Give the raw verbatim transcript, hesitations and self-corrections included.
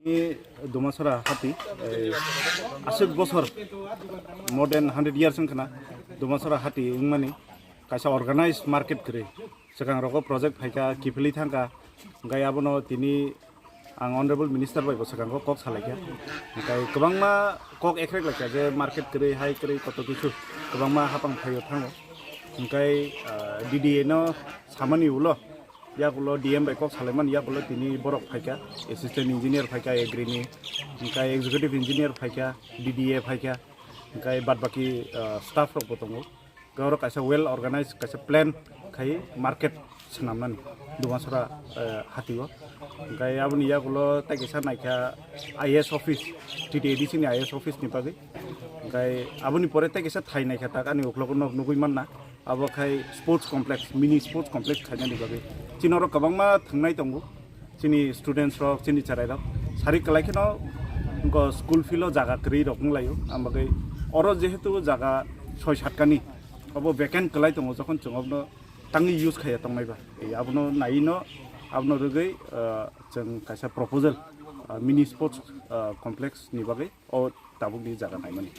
Ni Dumasora hati, eh, aswk bosor, more than hundred years wngkha na, Dumasora hati wngmani kaisa organized market kwrwi. Swkang rogo project phaikha, kiphilwi thangkha, hwnkhe abono tini ang Honorable Minister bai bo swkango kok salaikha. Hwnkhe kwbangma kok ekrek laikha je market kwrwi, hai kwrwi, koto kisu kwbangma hapang phaio thango. Hwnkhe, ah, D D A no samani ulo, yakulo D M bai kok salaimani yakulo tini borok phaikha, assistant engineer phaikha agri ni, hwnkhe executive engineer phaikha, D D A phaikha, hwnkhe bad baki, ah, staff rok bo tongo. Oro kaisa well organized, kaisa plan khai market swnamnani Dumasora, eh, hatio. Hwnkhe aboni yagulo tei kaisa naikha I A S office, T T A D C ni I A S office ni bagwi. Hwnkhe aboni pore tei kaisa thai naikha tak ani uklogo nok nugui manna. Abo khai sports complex, mini sports complex khainani bagwi. Chini oro kwbangma thwngnai tongo. Chini students rok, chini cherai rok sari kwlai kheno, wngkha school field o jaga kwrwi rok wnglaio, ang bagwi oro jehetu jaga soi satkani obo vacant kwlai tongo, jokhon chwng obono tangwi use khaiya tongnai ba, eh, abono naiwi no, abono rwgwi, ah, chwng kaisa proposal, ah, mini sports, ah, complex ni bagwi o tabukni jaga naimani.